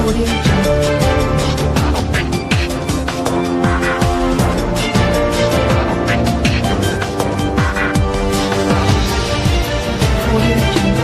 Audio Jungle. Audio Jungle.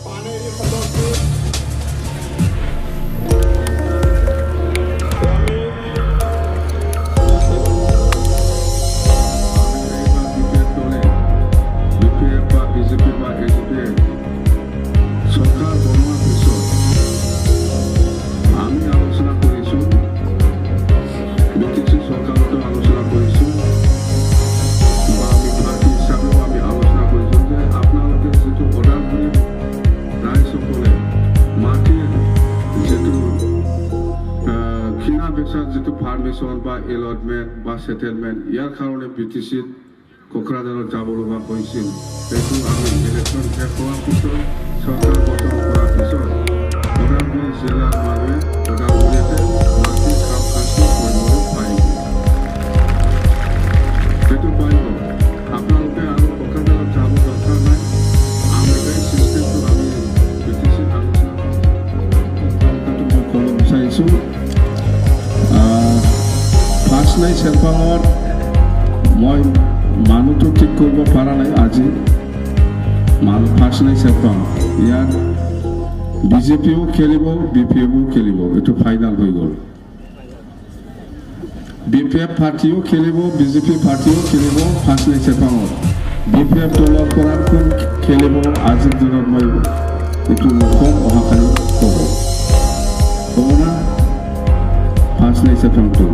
Paneri সমষ্টিত আমি এইবাৰ বিপিএফ দলে, বিপিএফ বা বিজেপি বা এজিপিয়ে চৰকাৰ বনোৱাৰ পিছত আমি আলোচনা কৰিছোঁ, বিটিচি চৰকাৰতো আলোচনা কৰিছোঁ বা আমি পাৰ্টি হিচাপেও আমি আলোচনা কৰিছোঁ যে আপোনালোকে যিটো ওদালগুৰি ৰাইজসকলে মাটিৰ যিটো কিনা বেচাৰ যিটো পাৰ্মিশ্যন বা এলটমেণ্ট বা ছেটেলমেণ্ট, ইয়াৰ কাৰণে বিটিচিত কোকৰাঝাৰত যাব লগা হৈছিল, সেইটো আমি ইলেকশ্যন শেষ হোৱাৰ পিছত, চৰকাৰ গঠন কৰাৰ পিছত ওদালগুৰি জিলাৰ মানুহে ওদালগুৰিতে মাটিৰ কাম কাজটো কৰিবলৈ পাৰিব। সেইটো পাৰিব আপোনালোকে আৰু কোকৰাঝাৰত যাব দৰকাৰ নাই। আমি এই চিষ্টেমটো আমি বিটিচিত আলোচনা কৰিছোঁ। মই ক'ব বিচাৰিছোঁ, ফাৰ্ষ্ট চেৰফাঙত মই মানুহটো ঠিক কৰিব পৰা নাই আজি। মানুহ ফাৰ্ষ্ট নাই চেৰফাং, ইয়াত বিজেপিও খেলিব, বিপিএফো খেলিব, এইটো ফাইনেল হৈ গ'ল। বিপিএফ পাৰ্টিও খেলিব, বিজেপি পাৰ্টিও খেলিব ফাৰ্ষ্ট নাই চেৰফাঙত। বিপিএফ দলৰ পৰা কোন খেলিব, আজিৰ দিনত মই এইটো নকওঁ, অহাকালি ক'ব। হ'ব না? ফাৰ্ষ্ট নাই চেৰফাংটো,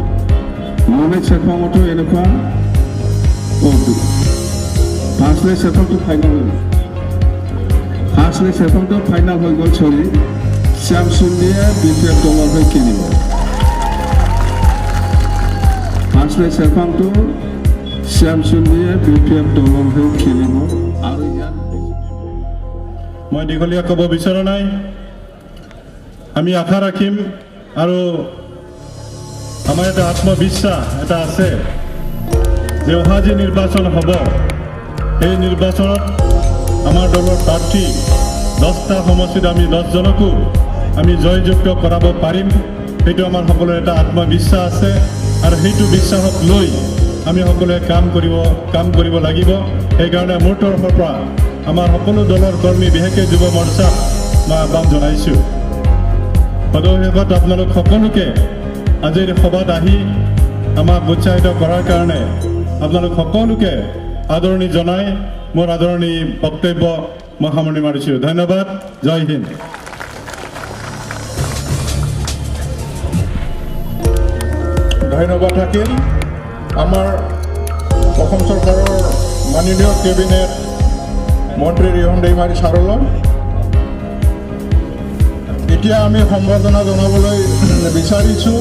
ননে চেৰফাঙতো এনেকুৱা। অঁ, ফাৰ্ষ্ট নাই চেৰফাংটো ফাইনেল হৈ গ'ল। ফাৰ্ষ্ট নাই চেৰফাংটো ফাইনেল হৈ গ'ল, চৰি। শ্যাম চুন্দিয়ে বিপিএফ দলৰ হৈ খেলিব। ফাৰ্ষ্ট নাই চেৰফাংটো শ্যাম চুন্দিয়ে বিপিএফ দলৰ হৈ খেলিব আৰু ইয়াত মই দীঘলীয়া ক'ব বিচৰা নাই। আমি আশা ৰাখিম আৰু আমাৰ এটা আত্মবিশ্বাস এটা আছে যে অহা যি নিৰ্বাচন হ'ব, সেই নিৰ্বাচনত আমাৰ দলৰ প্ৰাৰ্থী 10টা সমষ্টিত আমি 10জনকো আমি জয়যুক্ত কৰাব পাৰিম। সেইটো আমাৰ সকলোৰে এটা আত্মবিশ্বাস আছে আৰু সেইটো বিশ্বাসক লৈ আমি সকলোৱে কাম কৰিব লাগিব। সেইকাৰণে মোৰ তৰফৰ পৰা আমাৰ সকলো দলৰ কৰ্মী, বিশেষকৈ যুৱ মৰ্চাক মই আহ্বান জনাইছোঁ। সদৌ শেষত আপোনালোক সকলোকে আজিৰ সভাত আহি আমাক উৎসাহিত কৰাৰ কাৰণে আপোনালোক সকলোকে আদৰণি জনাই মোৰ আদৰণি বক্তব্য মই সামৰণি মাৰিছোঁ। ধন্যবাদ, জয় হিন্দ। ধন্যবাদ থাকিল আমাৰ অসম চৰকাৰৰ মাননীয় কেবিনেট মন্ত্ৰী ৰিহণ দৈমাৰী ছাৰলৈ। এতিয়া আমি সম্বৰ্ধনা জনাবলৈ বিচাৰিছোঁ।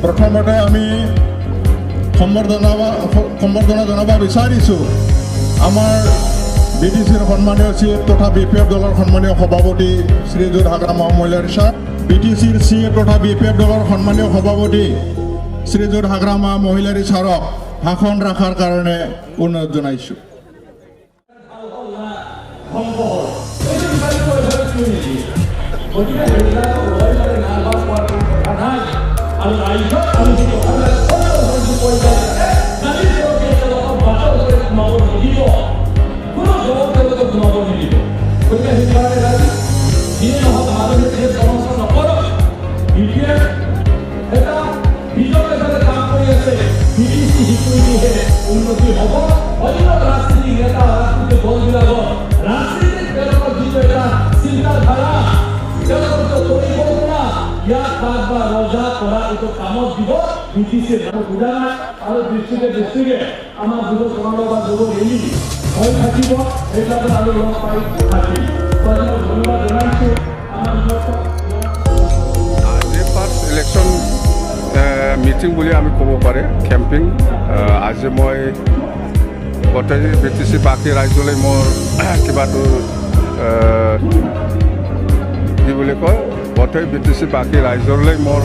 প্ৰথমতে আমি সম্বৰ্ধনা জনাব বিচাৰিছোঁ আমাৰ বিটিচিৰ সন্মানীয় চিফ তথা বিপিএফ দলৰ সন্মানীয় সভাপতি শ্ৰীযুত হাগ্ৰামা মহিলাৰী ছাৰ। বিটিচিৰ চিফ তথা বিপিএফ দলৰ সন্মানীয় সভাপতি শ্ৰীযুত হাগ্ৰামা মহিলাৰী ছাৰক ভাষণ ৰখাৰ কাৰণে অনুৰোধ জনাইছোঁ। ধ্বংস হ'ল। এইটো বিচাৰিব এইভাবে চুই নিদিয়ে। গতিকে সেইবিলাকক লৈ পেলাই নাৰ্ভাছ হোৱাৰ কোনো কথা নাই আৰু ৰাইজক আমি সেই কথাবিলাক কৈ যায় থাকে, জাতি তেওঁলোকক বাটৰ কৰি সোমাব নিদিব, কোনো দলত তেওঁলোকক সোমাব নিদিব। গতিকে সেইকাৰণে ৰাইজ, যিয়ে নহওক, মানুহে যিয়ে চলঞ্চল নকৰক, বিপিএফ এটা ভিজন হিচাপে কাম কৰি আছে। বিটিচি সিটোৱেদিহে উন্নতি হ'ব। অন্য ৰাজনীতিক নেতা, ৰাজনীতিক দলবিলাকৰ এইটো কামত দিব বি টি চিৰ বুজা নাই আৰু ডিষ্ট্ৰিক্টে ডিষ্ট্ৰিক্টে আমাৰ যুৱ সমাৰোহ বা যুৱ ৰেলী হৈ থাকিব, সেইবিলাকত আৰু লগ পাই থাকিম। ধন্যবাদ জনাইছোঁ। আমাৰ আজি ফাৰ্ষ্ট ইলেকশ্যন মিটিং বুলি আমি ক'ব পাৰে, কেম্পিং। আজি মই গোটেই বি টি চি বাকী ৰাইজলৈ মোৰ কিবাটো কি বুলি কয়, গোটেই বি টি চি বাকী ৰাইজলৈ মোৰ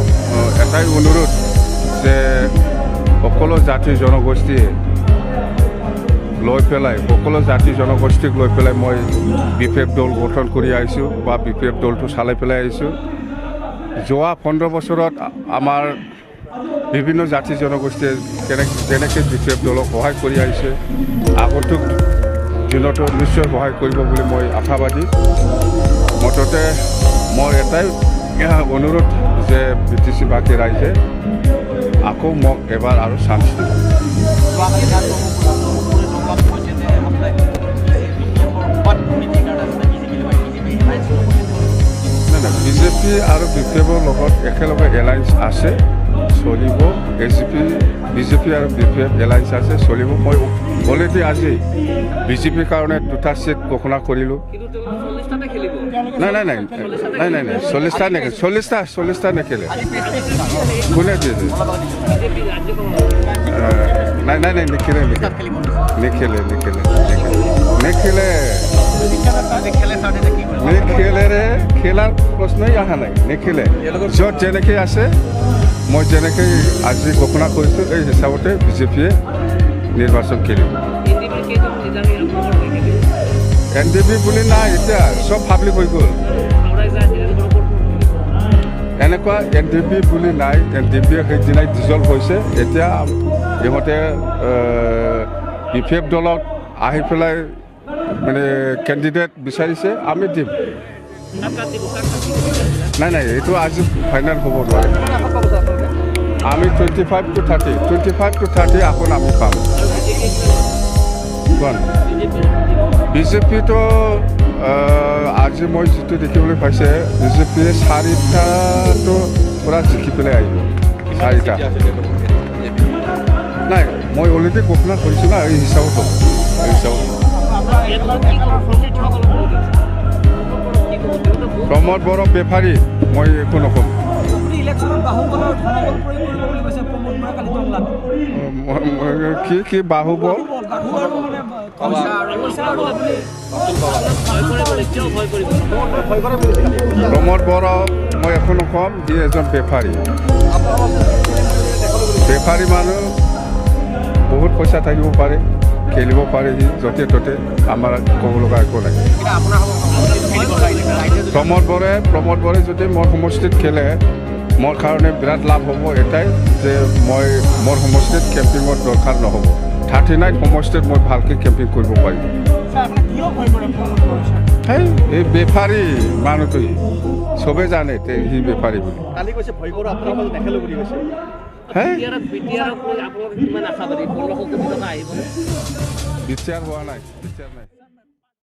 এটাই অনুৰোধ যে সকলো জাতি জনগোষ্ঠীয়ে লৈ পেলাই, সকলো জাতি জনগোষ্ঠীক লৈ পেলাই মই বি পি এফ দল গঠন কৰি আহিছোঁ বা বি পি এফ দলটো চলাই পেলাই আহিছোঁ। যোৱা 15 বছৰত আমাৰ বিভিন্ন জাতি জনগোষ্ঠীয়ে যেনেকৈ বি পি এফ দলক সহায় কৰি আহিছে, আগন্তুক দিনতো নিশ্চয় সহায় কৰিব বুলি মই আশাবাদী। মুঠতে মোৰ এটাই অনুৰোধ যে বি টি চি বাকী ৰাইজে আকৌ মোক এবাৰ আৰু চান্স দিব। নাই, বিজেপি আৰু বি পি এফৰ লগত একেলগে এলায়েন্স আছে, চলিব। এ জি পি, বিজেপি আৰু বি পি এফ এলায়েন্স আছে, চলিব। মই অলৰেডি আজি বিজেপিৰ কাৰণে 2টা চিট ঘোষণা কৰিলোঁ। নাই নাই নাই নাই নাই নাই 40টা নেখেলে, 40টা নেখেলে। কোনে দিছে? নাই নাই নাই নেখেলে, নেখেলে নেখেলে নেখেলে নেখেলেৰে খেলাৰ প্ৰশ্নই অহা নাই, নেখেলে। য'ত যেনেকৈ আছে, মই যেনেকৈ আজি ঘোষণা কৰিছোঁ, এই হিচাপতে বিজেপিয়ে নিৰ্বাচন খেলিব। এন ডি পি বুলি নাই, এতিয়া চব পাব্লিক হৈ গ'ল। এনেকুৱা এন ডি পি বুলি নাই, এন ডি পিয়ে সেইদিনাই ডিজল্ভ হৈছে। এতিয়া ইহঁতে বি পি এফ দলত আহি পেলাই মানে কেণ্ডিডেট বিচাৰিছে, আমি দিম। নাই নাই, এইটো আজি ফাইনেল হ'ব নোৱাৰে। আমি 25 to 30, 25 to 30 আসন আমি পাম। কোন বিজেপিটো আজি মই যিটো দেখিবলৈ পাইছে, বিজেপিয়ে 4টাটো পূৰা জিকি পেলাই আহিব। 4টা নাই, মই অলৰেডি ঘোষণা কৰিছোঁ না, এই হিচাপত হ'ব, এই হিচাপত। প্ৰমোদ বড়ো বেপাৰী, মই একো নক'ম। কি কি বাহুবল? প্ৰমোদ বড়ো মই একো নক'ম, সি এজন বেপাৰী, বেপাৰী মানুহ, বহুত পইচা থাকিব পাৰে, খেলিব পাৰে সি য'তে ত'তে, আমাৰ ক'ব লগা একো নাই। প্ৰমোদ বড়োৱে যদি মোৰ সমষ্টিত খেলে, মোৰ কাৰণে বিৰাট লাভ হ'ব। এটাই যে মই মোৰ সমষ্টিত কেম্পিঙৰ দৰকাৰ নহ'ব। 39 সমষ্টিত মই ভালকৈ কেম্পিং কৰিব পাৰিম। সেই এই বেপাৰী মানুহটো চবেই জানে সি বেপাৰী বুলি। বিটিআৰ হোৱা নাই, বিটিআৰ নাই।